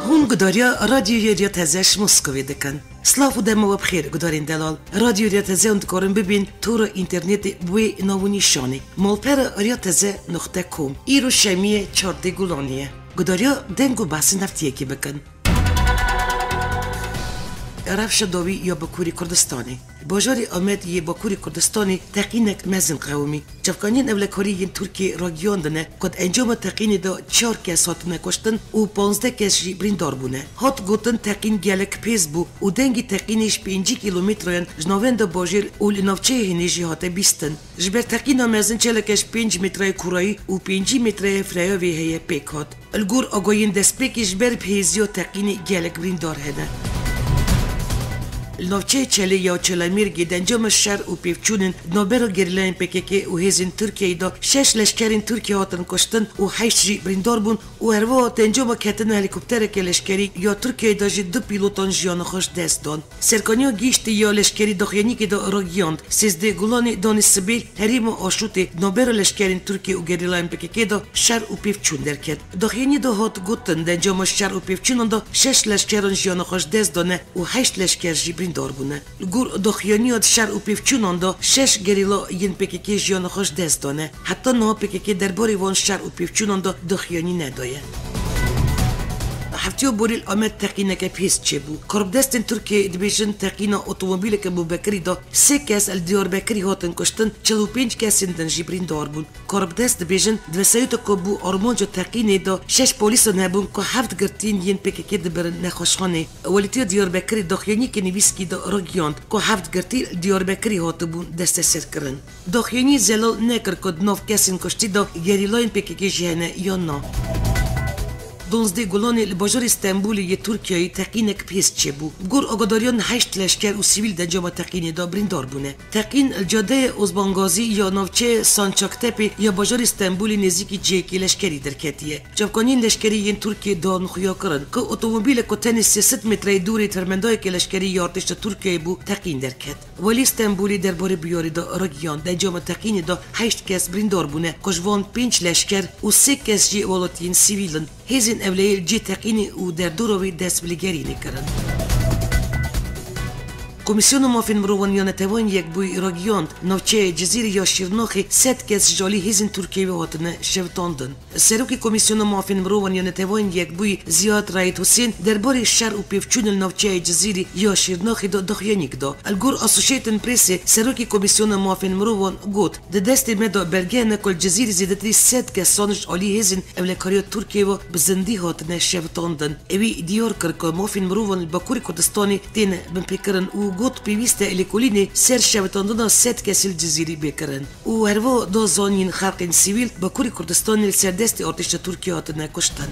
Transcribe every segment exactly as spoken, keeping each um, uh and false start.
Hûn gudariya Radyoya Riya Teze ji Moskovê dikin. Silav û dema we bi xêr, gudarên delal. Radyo Riya Teze hûn dikarin bibîn tora înternetê bi wê nav û nîşanê: malpera riya teze nuqte com. Îro şemiyê çardeh Gulanê ye. Gudariya deng û behsên heftiyekê bikin. Rewşa dawî ya Bakurê Kurdistanê. Bajarê Amed yê Bakurê Kurdistanê teqînek mezin qewimî. Çavkaniyên ewlekarî yên Tirkiyê ragihiyandine ku di encama teqînê de çar kes hatine kuştin û panzdeh kes jî birîndar bûne. Hat gotin, teqîn gelek pêz bû û dengê teqînê ji pêncî kîlometreyan ji navenda bajêr û li navçeyê Hinê jî hate bîstin. Ji ber teqîna mezin çaleke ji pênc metreyê kûrayî û pêncî metreyê firaya vê heye pêk hat. Li gor agahiyên destpêkê, ji ber bi hêziya teqînê gelek birîndar hene. Li navçeyê Çelê ya Çelemêrgê di encama şer û pêvçûnên di navbera gerîlayên P K K û hêzên Tirkiyeyê de şeş leşkerên Tirkiye hatin kuştin û heşt jî birîndar bûn û herwiha di encama ketina helîkoptereke leşkerî ya Tirkiyeyê de jî du pîlotan jiyana xwe ji dest dan. Serkaniya Giştî ya leşkerî daxuyaniyekê de ragihand, sêzdeh Gulanê danê sibê li herêma Aşûtê di navbera leşkerên Tirkiye û gerîlayên P K K de şer û pêvçûn derket. Daxuyaniyê de hat gotin, di encama şer û pêvçûnan de şeş leşkeran jiyana xwe ji dest dane û heşt leşker jî birîndar bûne. Li gor daxuyaniya di şer û pêvçûnan de şeş gerîla yên P K K jiyana xwe ji dest dane. Heta niha P K K derbarê van şer û pêvçûnan de daxuyanî nedaye. Heftiya borî li Amed teqîneke pêz çêbû. Karbidestên Tirkiyê dibêjin, teqîna otomobîleke bûbekirî de sê kes li Diyarbekirî hatin kuştin, çil û pênc kesên din jî birîndar bûn. Karbidest dibêjin, di vesayîta ku bû armanca teqînê de şeş polîsan hebûn ku heft girtiyên yên P K K dibirin nexweşxanê. Welîtiya Diyarbekirê daxuyaniyeke nivîskî de ragihand ku heft girtî li Diyarbekirê hatibûn desteserkirin. Daxuyaniyê zelal nekir ku di nav kesên kuştî de gerîlayên P K K jî hene yan na. Duwazdeh Gulanê li bajarê Stenbolê yê Tirkiyeyê teqînek pêz çêbû. Bi gor agadariyan heşt leşker û sivîl di encama teqînê de birîndar bûne. Teqîn li cadeyê Ozbangazî ya navçeyê Sançaktepê ya bajarê Stenbolê nêzîkî cihekî leşkerî derketiye. Çavkaniyên leşkerî yên Tirkiyê dan xuya kirin ku otomobîlek ku tenê sê sed metreyê dûrê fermendayeke leşkerî ya artêşa Tirkiyeyê bû, teqîn derket. Welî Stenbolê derbarê bûyerê de ragihand, di encama teqînê de heşt kes birîndar bûne, ku ji van pênc leşker û sê kes jî welatiyên sivîl in. Hêzên ewleyê li cihê teqînê û derdora wê dest bi lêgerînê kirin. Komîsyona Mafên Mirovan ya Neteweyên Yekbûyî ragihand, navçeyê Cizîrê ya Şirnaxê sed kes ji alî hêzên Tirkiyeyê ve hatine şewitandin. Serokê Komîsyona Mafên Mirovan ya Neteweyên Yekbûyî Ziyad Reîd Husên derbarê şer û pêvçûnên li navçeyê Cizîrê ya Şirnaxê de daxuyaniyek da. Li gor Associated Pressê serokê Komîsyona Mafên Mirovan got, di destê me de belge hene ku li Cizîrê zêdetirî sed kesan ji alî hêzên ewlekariya Tirkiyeyê ve bi zindî hatine şewitandin. Ewî diyar kir ku mafên mirovan li Bakurê Kurdistanê têne binpêkirin û got, pêwîst e lêkolînê ser şewitandina sed kesî li Cizîrê bê kirin. Û herwiha da zanîn, xelkên sivîl Bakurê Kurdistanê li ser destê artêşa Tirkiyê hatine kuştin.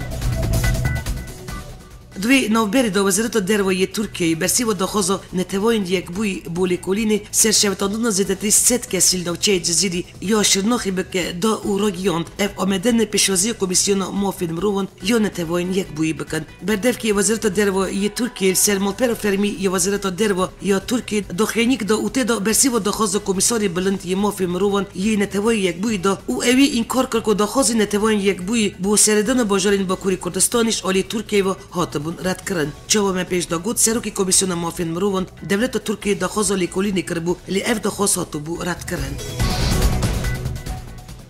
Di wê navberê de Wezareta Derve yê Tirkiyeyê bersiva daxwaza Neteweyên Yekbûyî bo lêkolînê ser şewitandina zêdetirî sed kesî li navçeyê Cizîrê ya Şirnaxê bike da û ragihand, ev amade ne pêşwaziya Komîsyona Mafên Mirovan ya Neteweyên Yekbûyî bikin. Berdevkê Wezareta Derve yê Tirkiyê li ser malpera fermî ya Wezareta Derve ya Tirkiyê daxuyaniyek da û tê de bersiva daxwaza Komîsarê Bilind yê Mafê Mirovan yê Neteweyê Yekbûyî da û ewî înkar kir ku daxwazên Neteweyên Yekbûyî bo serêdana bajarên Bakurê Kurdistanê ji alî Tirkiyeyê ve hatibûn redkirin. Çawa me pêş de got, Serokê Komîsyona Mafên Mirovan Dewleta Tirkiyê daxwaza lêkolînê kiribû, lê ev daxwaz hatibû redkirin.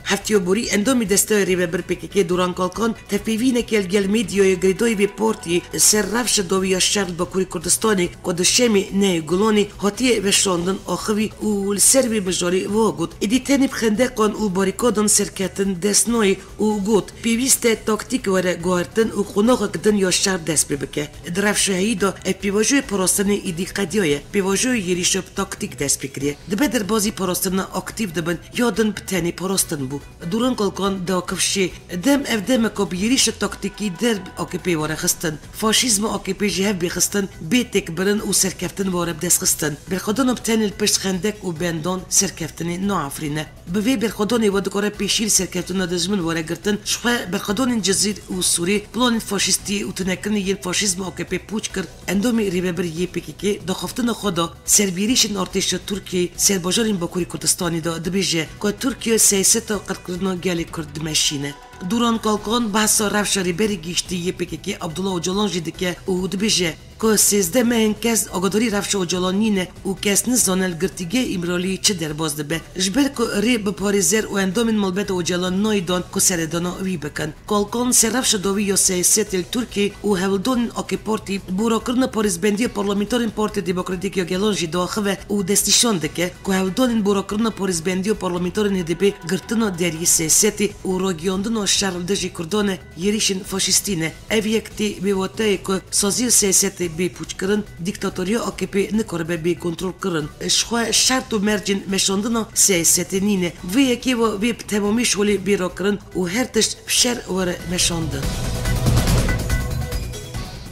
Heftiya borî endamê Desteya Rêvebir P K K Duran Kalkan tevpeyvîneke li gel medyaya girêdayî vê partiyê li ser rewşa dawî ya şer li Bakurê Kurdistanê ku di Şemê neyê Gulanê hatiye veşandin axivî û li ser vê mijarê wiha got, êdî tenê bi xendeqan û barîkadan serkeftin dest nayê û got, pêwîst e taktîk were guhertin û qonaxek din ya şer dest pê bike. Di rewşa heyî de ev pêvajoyê parastinê êdî qediyaye, pêvajoyê êrîşa bi taktîk dest pê kiriye. Dibe derbazî parastina aktîf dibin, ya din bi tenê parastin bû. Duran Kalkan da kifşê, dem ev demeka bi êrîşa taktîkî der bi A K P were xistin. Faşîzma A K P ji hev bê xistin, bê têkbirin û serkeftin were bi dest xistin. Berxwedana bi tenê li pişt xendek û bendan serkeftinê naafirîne. Bi vê berxwedanê we dikare pêşî li serkeftina dijmin were girtin, ji xwe berxwedanên Cizîr û Sûrê, planên faşîstî û tunekirinê yên faşîzma A K P pûç kir, endamê rêvebir yê P K K daxaftina xwe da ser bi êrîşên artêşa Tirkiyeyê ser bajarên Bakurê Kurdistanê de dibêje ku Tirkiye siyaseta qirkirina gelê Kurd dimeşîne. Duran Kalkan behsa rewşa Rêberê Giştî yê P K K Abdullah Ocalan jî dike û dibêje ku sêzdeh mehên kes agadarî rewşa Ocalan nîne û kes nizane li girtîgehê Îmraliyê çi derbas dibe, ji ber ku rê bi parêzer û endamên malbata Ocalan nayê dan ku seredana wî bikin. Kalkan ser rewşa dawî ya siyasetê li Tirkiyeyê û hewldanên A K Partî bi rakirina parêzbendiya parlamenterên Partiya Demokratîk ya Gelan jî diaxive û destnîşan dike ku hewldanên bi rakirina parêzbendiya parlamenterên H D P girtina deriyê siyasetê û ragiyandina şer li dijî Kurdan e, êrîşên faşîstî ne. Ev yek tê wê wateyê ku saziya siyasetê bê pûçkirin, dîktatoriya A K P nikaribe bê kontrolkirin. Ji xwe şert û mercên meşandina siyasetê nîne. Vê yekê ve wê bi temamî şolê bê rakirin û her tişt bi şer were meşandin.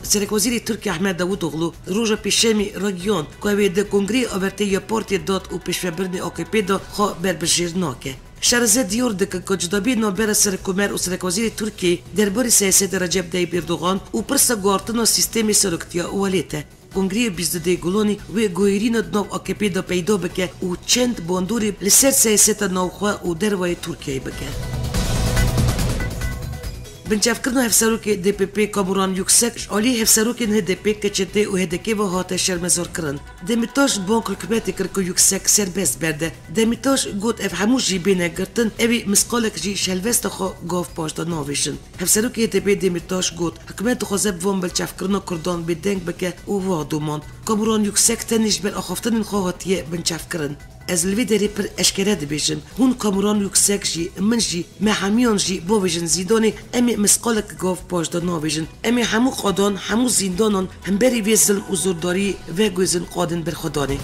Serekwezîrê Tirkiyê Ahmet Davutoglu roja Pêşemê ragihand ku wê di kongreyê avertê ya partiyê DAD û pêşvebirinê A K P de xwe berbijêr nake. Şarize diyar dikin ku cudabî navbera Serokkomer û Serekwezîrê Tirkiyê derbarê siyasetê Recep Tayyip Erdogan û pirsa guhartina sîstemê seroktiya welêt e. Kongreyê bîst û duyê Gulanê wê guherîna di nav A K P de peyda bike û çend bandorê li ser siyaseta navxwe û dervayê Tirkiyeyê bike. Binçavkirina hevserokê D P P Kamuran Yüksek ji alî hevserokên H D P, K Ç T û H D K ve hate şermezarkirin. Demîrtaş bang hikûmetê kir ku Yüksek serbest berde. Demîrtaş got, ev hemû jî bêne girtin, ew ê misqalek jî ji helwesta xwe gav paş de navêjin. Hevserokê H D P Demîrtaş got, hikûmet dixwaze bi van binçavkirina Kurdan bêdeng bike û wiha domand. Kamuran Yüksek tenê ji ber axaftinên xwe hatiye binçavkirin. Ez li vê derê pir eşkere dibêjim, hûn Kamuran Yüksek jî, min jî, me hemiyan jî bavêjin zîndanê, em ê misqalek gav paş de navêjin. Em ê hemû qadan, hemû zîndanan hemberî vê zilm û zordariyê veguhêzin qadên berxwedanê.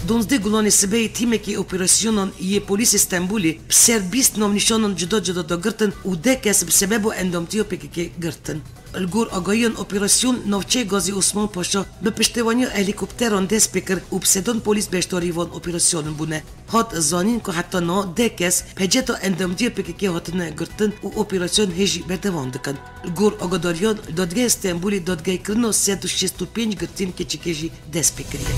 Duwazdeh Gulanê sibehê tîmekî operasyonan yê polîsê Stenbolê bi ser bîst navnîşanan cuda cuda dagirtin û deh kes bi sebebo endamtiya P K K girtin. Li gor agahiyan operasyon navçeyê Gazî Osman Paşa bi piştevaniya helîkopteran dest pê kir û bi sedan polîs beşdarî van operasyonan bûne. Hat zanîn ku heta niha deh kes peceta endamtiya P K K hatine girtin û operasyon hê jî berdewam dikin. Li gor agadariyan, Dadgeha Stenbolê dadgehkirina sed û şêst û pênc girtiyên keçikê jî dest pê kiriye.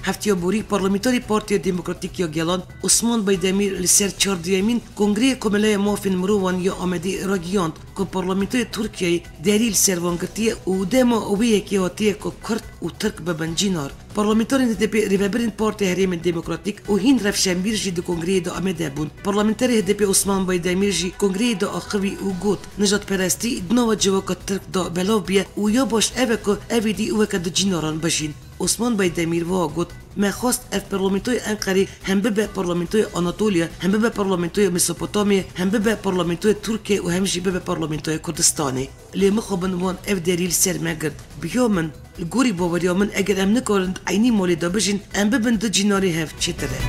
Heftiya borî Parlamenterê Partiya Demokratîk ya Gelan Osman Baydemîr li ser çarduyemîn Kongreyê Komeleya Mafên Mirovan ya Amedê ragihand ku Parlamentoya Tirkiyeyê derî li ser van girtiye û dema wê yekê hatiye ku Kurd û Tirk bibin cînar. Parlamenterên H D P, rêvebirên Partiya Herêmên Demokratîk û hîn rewşenbîr jî di kongreyê de amade bûn. Parlamenterê H D P Osman Baydemîr jî kongreyê de axivî û got, nijadperestî di nava civaka Tirk de belav bûye û ya baş ev e ku ev êdî weke di cînaran bijîn. Osman Baydemîr wiha got, me xwest ev parlamentoya Enqerê hem bibe parlamentoya Anatoliya, hem bibe parlamentoya Mesopotamyayê, hem bibe parlamentoya Tirkiyeyê û hem jî bibe parlamentoya Kurdistanê. Lê mixabin wan ev derî li ser me girt. Bi ya min, li gorî baweriya min, eger em nikarin di eynî malê de bijîn, em bibin du cînarê hev çêtir e.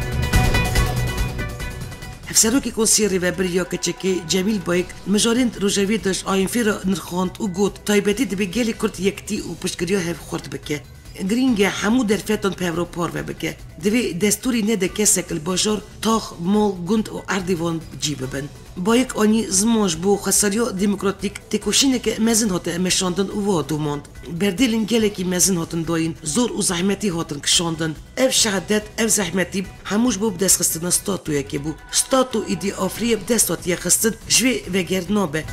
Hevserokê Konseyê Rêvebir ya K Ç K Cemîl Bayik mijarên rojevê de ji IMF'ê re nirxand û got, taybetî divê gelê Kurd yektî û piştgiriya hev xurt bike. Girîng e hemû derfetan bi hev re parve bike. Divê destûrî nede kesek li bajar, tax, mal, gund û erdê wan cî bibin. Bayik anî ziman ji bo xweseriya demokratîk têkoşîneke mezin hate meşandin û wiha domand, berdêlên gelekî mezin hatin dayîn, zor û zehmetî hatin kişandin. Ev şehadet, ev zehmetî hemû ji bo bidestxistina statûyekê bû. Statû êdî afirî ye, bi dest hatiye xistin, ji wê veger nabe.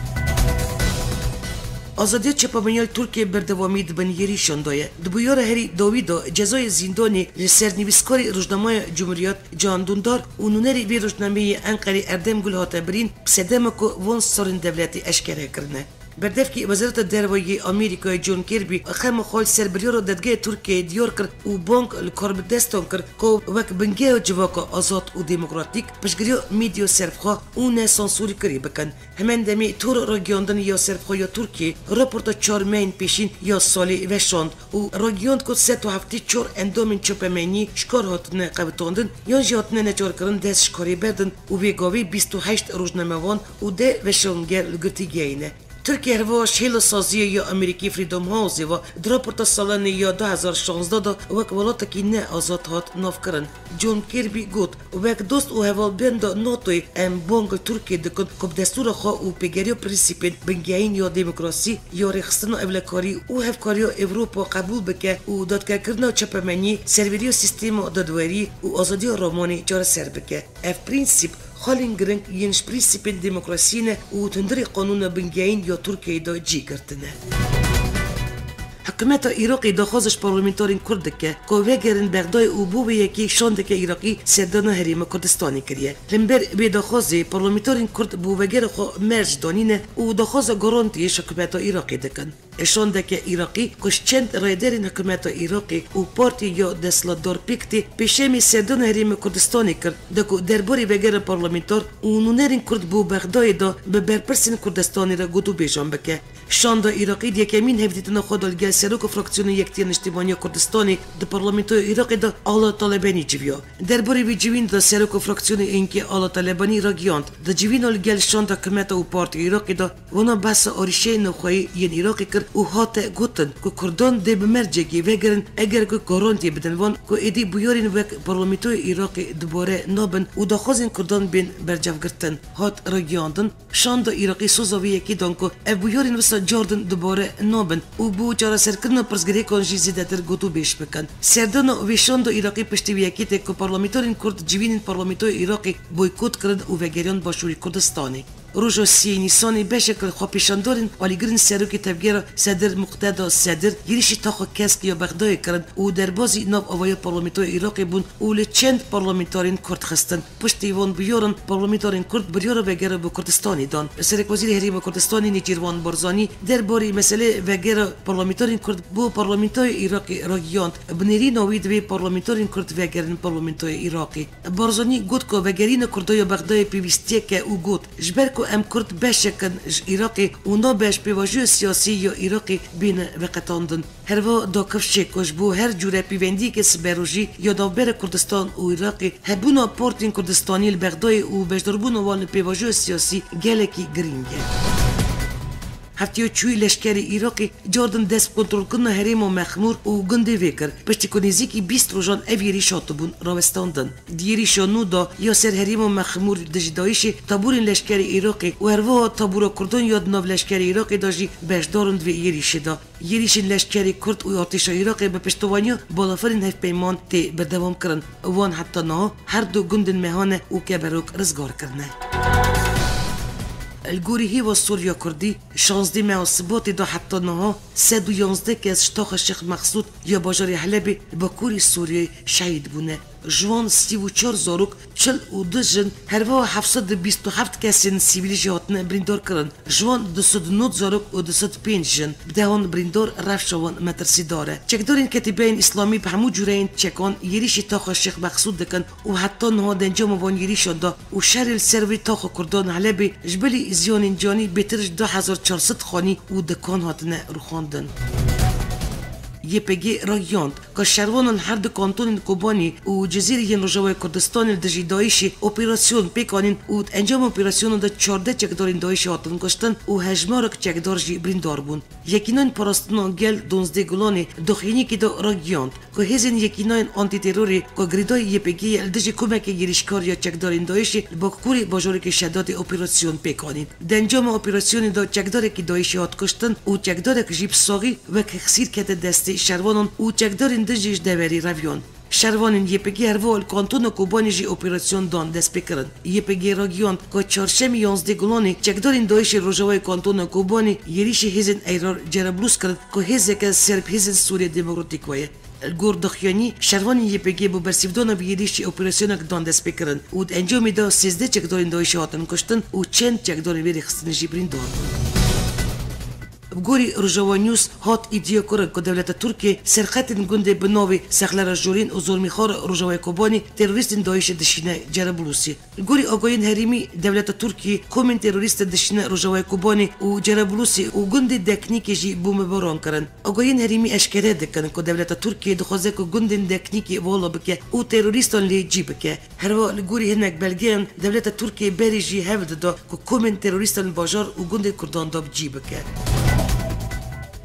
Azadiya çapemeniya li Tirkiyeyê berdewamî di bin êrîşan de ye. Di bûyera herî dawî de cezayê zîndanê li ser nivîskarê rojnameya Cumhuriyet Can Dundar û nûnerê vê rojnameyê Enqerê Erdem Gul hate birîn, bi sedema ku van sirên dewletê eşkere kirine. Berdevkê Wezareta Derve yê Amerîkayê John Kirby xema xwe li ser biryara Dadgeha Tirkiyeyê diyar kir û bang li karbidestan kir ku wek bingeha civaka azad û demokratîk piştgiriya medya serbixwe û ne sansorîkirî bikin. Hemen demê tora ragiyandinê ya serbixwe ya Tirkiyeyê raporta çar mehên pêşîn ya salê veşand û ragihand ku sed û heftê çar endamên çapemeniyê ji kar hatine qewitandin yan jî hatine neçarkirin dest ji karê berdin û vê gavê bîst û heşt rojnamevan û deh veşanger li girtîgehê ne. Tirkiye herwiha ji hêla saziya ya Amerîkî Freedom House-ê ve di raporta salanê ya du hezar şazdeh de wek welatekî ne azad hat navkirin. John Kirby got, wek dost û hevalbenda NATOyê em bang li Tirkiyeyê dikin ku bi destûra xwe û pêgeriya prensîpên bingehîn ya demokrasî, ya rêxistina ewlekarî û hevkariya Ewropa qebûl bike û dadgehkirina çapemeniyê, serveriya sîstema dadweriyê û azadiya ramanê çareser bike. Ev prensîp Xalên giring yên ji prensîpên demokrasiyê ne û di hundirê qanûna bingehîn ya Tirkiyeyê de cî girtine. Hikûmeta Iraqê daxwaz ji parlamenterên Kurd dike ku vegerin Bexdayê û bo vê yekê şandeke Iraqî serdana Herêma Kurdistanê kiriye. Li hember vê daxwazê parlamenterên Kurd bo vegera xwe merc danîne û daxwaza garantiyê ji hikûmeta Iraqê dikin. Şandeke Iraqî ku ji çend rêderên hikûmeta Iraqê û partiyê ya desthilatdar pêk tê, pêşemê serdana Herêma Kurdistanê kir, da ku derbarê vegera parlamenter û nûnerên Kurd bo Bexdayê de bi berpirsên Kurdistanê re gotûbêjan bike. Şanda Iraqî di yekemîn hevdîtina xwe de li gel seroka fraksiyona Yekitiya Niştimaniya Kurdistanê di parlamentoya Iraqê de Ala Talebanî civiya. Derbarê vê civînê de seroka fraksiyonê ênkê Ala Talebanî ragihand, di civîna li gel şanda hikûmeta û partiya Iraqê de wana behsa arîşeyên navxweyî yên Iraqê kir û hate gotin ku Kurdan dê bi mercekê vegerin eger ku garantiyê bidin wan ku êdî bûyerên wek parlamentoya Iraqê dubare nabin û daxwazên Kurdan bên bercavgirtin. Hat ragihandin, şanda Iraqî soza vê yekê dan ku ev bûyerên wisa cardin dubare nabin û bo çareserkirina pirsgirêkan jî zêdetir gotûbêj bikin. Serdana vê şanda Iraqî piştî vê yekê tê ku parlamenterên Kurd civînên parlamentoya Iraqê boykot kirin û vegeriyan Başûrê Kurdistanê. Roja siyê Nîsanê beşek li xwepêşandarên alîgirên serokê tevgera Sedir Muqteda Sedir êrîşî taxa kesk ya Bexdayê kirin û derbazî nav avaya parlamentoya Iraqê bûn û li çend parlamenterên Kurd xistin. Piştî van bûyeran parlamenterên Kurd biryara vegera bo Kurdistanê dan. Serekwezîrê Herêma Kurdistanê Nêçîrvan Barzanî derbarê meselê vegera parlamenterên Kurd bo parlamentoya Iraqê ragihand, bi nêrîna wî divê parlamenterên Kurd vegerin parlamentoya Iraqê. Barzanî got ku vegerîna Kurda ya Bexdayê pêwîstiyek e û got, ji ber ku em Kurd beşek in ji Iraqê û nabe ji pêvajoya siyasî ya Iraqê bêne veqetandin. Herwiha da kifşê ku ji bo her cûre pêvendiyeke siberojî ya navbera Kurdistan û Iraqê hebûna partiyên Kurdistanî li Bexdayê û beşdarbûna wan li pêvajoya siyasî gelekî girîng e. Hefteya çûyî leşkerê Iraqê cardin dest bi kontrolkirina herêma Mexmûr û gundê vê kir, piştî ku nêzîkî bîst rojan ev êrîş hatibûn rawestandin. Di êrîşa nû de ya ser herêma Mexmûr dijî DAIŞê taborên leşkerê Iraqê û herwiha tabora Kurdan ya di nav leşkerê Iraqê de jî beşdar in di vê êrîşê de. Êrîşên leşkerê Kurd û artêşa Iraqê bi piştevaniya balafirên hevpeyman tê berdewam kirin. Wan heta niha her du gundên Mehane û Keberok rizgar kirine. Li gorî hêva Sûriya Kurdî, şazdeh meha Sibatê de heta niha sed û yanzdeh kes ji taxa Şêx Mexsûd ya bajarê Helebê li bakurê Sûriyeyê şehîd bûne. Ji wan sî û çar zarok, çil û du jin, herwiha heft sed û bîst û heft kesên sivîl jî hatine birîndarkirin. Ji wan du sed û nod zarok û du sed û pênc jin, bi dehan birîndar, rewşa wan metirsîdar e. Çekdarên Ketîbeyên Îslamî bi hemû cûreyên çekan êrîşî taxa Şêx Mexsûd dikin û heta niha di encama van êrîşan de û şerê li ser vê taxa Kurdan Helebê ji bilî ziyanên canî bêtir ji du hezar çar sed xanî û dikan hatine rûxandin. Y P G ragihand, ku şervanan her du kantonên Kobanî û Cizîrê yên Rojavayê Kurdistanê li dijî DAIŞê operasyon pêk anîn û di encama operasyona de çardeh çekdarên DAIŞê hatin kuştin û hejmarek çekdar jî birîndar bûn. Yekînayên Parastina Gel di duwazdeh Gulanê daxuyaniyekê de ragihand, ku hêzên Yekînayên Antîterorê ku girêdayî Y P G ye li dijî komeke êrîşkar ya çekdarên DAIŞê li bakurê bajarokê Şedatê operasyon pêk anîn. Di encama operasyonê de çekdarekî DAIŞê hat kuştin û çekdarek jî bi saxî wek hexsîr kete destê şervanan û çekdarên din jî ji deverê reviyan. Şervanên Y P G herwiha li Kantona Kobanê jî operasyon dan destpêkirin. Y P G ragihand, ku çarşemê yanzdeh Gulanê çekdarên DAIŞê li rojavayê Kantona Kobanê êrîşî hêzên Eyrar Cereblûs kirin, ku hêzeke ser bi hêzên Sûriya Demokratîk ve ye. Li gor daxuyanî, şervanên Y P G bo bersîvdana vê êrîşî operasyonek dan destpêkirin û di encamê de sêzdeh çekdarên DAIŞê hatin kuştin û çend çekdarên vê rêxistinê jî birîndar bûn. Bi gorî Rojava News hat îdia kirin ku dewleta Tirkiyê serxetên gundê bi navê Sexlera Jorîn û Zormîxar Rojavayê Kobanê terorîstên DAIŞê dişîne Cereblûsê. Li gorî agahiyên herêmî, dewleta Tirkiyê komên terorîst dişîne Rojavayê Kobanê û Cereblûsê û gundê Deknîkê jî bombebaran kirin. Agahiyên herêmî eşkere dikin ku dewleta Tirkiyê dixwaze ku gundên Deknîkê vala bike û terorîstan lê cî bike. Herwiha li gorî hinek belgeyan, dewleta Tirkiyê berê jî hewl dida ku komên terorîstan li bajar û gundên Kurdan de bi cî bike.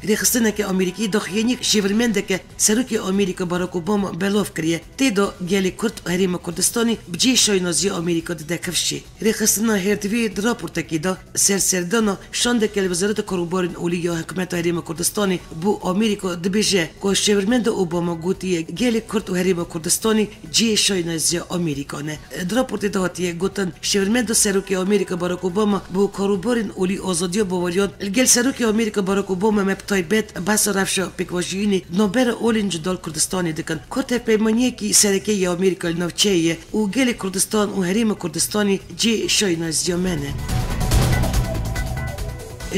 Rêxistineke Amerîkî daxuyaniyek şêwirmendeke Serokê Amerîka Barack Obama belav kiriye. Tê de gelê Kurd û Herêma Kurdistanê bi cihê şaynaziya Amerîka dide kifşê. Rêxistina Hêrdivê di raportekê de serserdana şandeke li Wezareta Karûbarên Olî ya Hikûmeta Herêma Kurdistanê bo Amerîka dibêje ku şêwirmenda Obama gotiye gelê Kurd û Herêma Kurdistanê cihê şaynaziya Amerîka ne. Di raportê de hatiye gotin, şêwirmenda Serokê Amerîka Barack Obama bo karûbarên olî azadiya baweriyan li gel Serokê Amerîka Barack Obama me bi taybet behsa rewşa pêkvajiyînê di navbera olên ji dal Kurdistanê dikin. Kurd hevpeymaniyekî sereke yê Amerîka li navçeyê ye û gelê Kurdistan û Herêma Kurdistanê cihê şaynaziya me ne.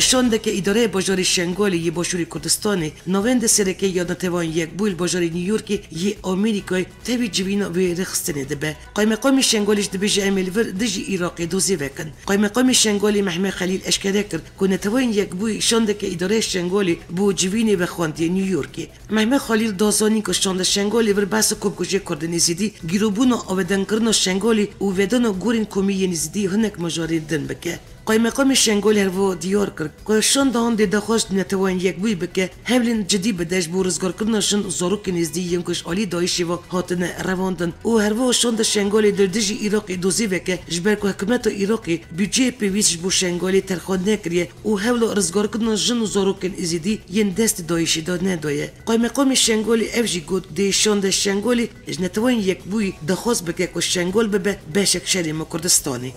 Şandeke Îdareya Bajarê Şengalê yê Başûrê Kurdistanê, navenda sereke ya Neteweyên Yekbûyî li bajarê New Yorkê yê Amerîkayê tevî civîna vê rêxistinê dibe. Qaymeqamê Şengalê jî dibêje, em ê li vir dijî Iraqê dozê vekin. Qaymeqamê Şengalê Mehmet Xelîl eşkere kir ku Neteweyên Yekbûyî şandeke Îdareya Şengalê bo civînê vexwandiye New Yorkê. Mehmet Xelîl da zanîn ku şanda Şengalê vir behsa komkujiyê Kurdên Êzidî, girobûna avedengkirina Şengalê û vedana gorên komî yên Êzidî hinek mijarên din bike. Qaymeqamê Şengalê herwiha diyar kir ku şanda handê daxwaz ji Neteweyên Yekbûyî bike, hewlên cidî bide ji bo rizgarkirina jin û zarokên Êzidî yên ku ji alî DAIŞê ve hatine revandin û herwiha şanda Şengalê li dijî Iraqê dozê veke, ji ber ku hikûmeta Iraqê budceyê pêwîst ji bo Şengalê terxwe nekiriye û hewla rizgarkirina jin û zarokên Êzidî yên destê DAIŞê de nedaye. Qaymeqamê Şengalê ev jî got, dê şanda Şengalê ji Neteweyên Yekbûyî daxwaz bike ku Şengal bibe beşek ji Herêma Kurdistanê.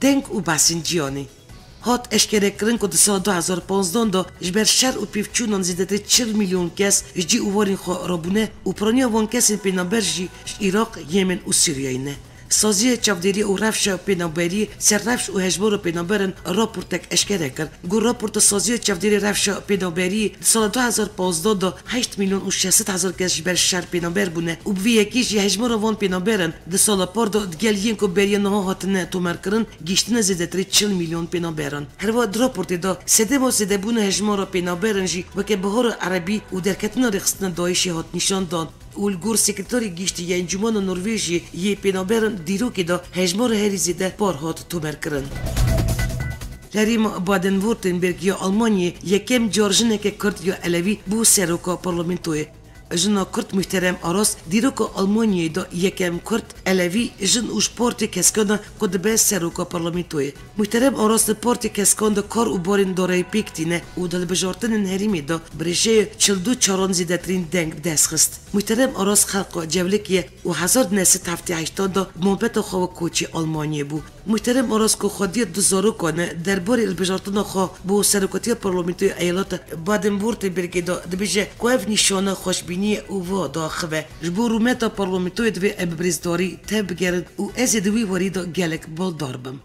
Deng û behsên cîhanê. Hat eşkerekirin ku di sala du hezar panzdeh de ji ber şer û pêvçûnan zêdetirî çil milyon kes ji cî û warên xwe rabûne û piraniya wan kesên pênaber jî ji Iraq, Yemen û Sûriyeyê ne. Saziya Çavdêrî û Rewşa Pênaberiyê ser rewş û hejmara pênaberan raportek eşkere kir. Got, raporta Saziya Çavdêrê Rewşa Pênaberiyê di sala du hezar panzdeh de heşt milyon û şeş sed hezar kes ji ber şer pênaber bûne û bi vî yekê jî hejmara van pênaberan di sala par de digel yên ku beriya niha hatine tomarkirin, gihîştine zêdetirî çil milyon pênaberan. Herwiha di raportê de sedema zêdebûna hejmara pênaberan jî weke bihara erebî û derketina rêxistina DAIŞê hat nîşan dan û li gor Sekreterê Giştî ya Encûmena Norvêjê yê Pênaberan dîrokê de hejmara herî zêde par hat tomarkirin. Li herêma Baden-Württemberg ya Almanyayê yekem car jineke Kurd ya Elewî bû seroka parlamentoyê. Jina Kurd Muhterem Aras dîroka Almanyayê de yekem Kurd, Elewî, jin û ji Partê Keskan e ku dibe seroka parlamentoyê. Muhterem Aras li Partê Keskan de kar û barên darayî pêk tîne û di hilbijartinên herêmê de bi rêjeya çil du caran zêdetirîn deng bi dest xist. Muhterem Aras xelqa Cewlikê ye û hezar neh sed heftê heşt de bi mabeta xwe ve koçî Almanyayê bû. Muhterem Aras ku xwediyê du zarokan e, derbarê hilbijartina xwe bo serokatiya parlamentoyê eyaleta Baden-Württembergê de dibêje ku ev nîşana xweşbîniyê û va diaxive, ji bo rûmeta parlamentoyê divê em bi birêzdarî tevbigerin û ez ê di wî warî de gelek baldar bim.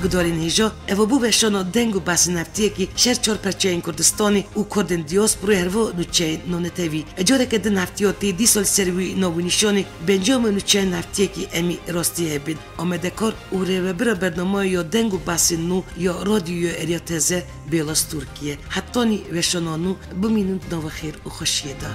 Gudarên hêja, eva bû veşana deng û behsên heftiyekî ji her çar perçeyên Kurdistanê û Kurdên diasporayê herwiha nûçeyên navnetewî. Careke din heftiya tê dîsa li ser wî nav û nîşanê bi encama nûçeyên heftiyekî em ê rastî hebin. Amadekar û rêvebira bernameyê ya deng û behsên nû ya Radyoya Erya Teze Bêla Stûrkî ye. Hetanî weşana nû bimînin di nava xêr û xweşiyê de.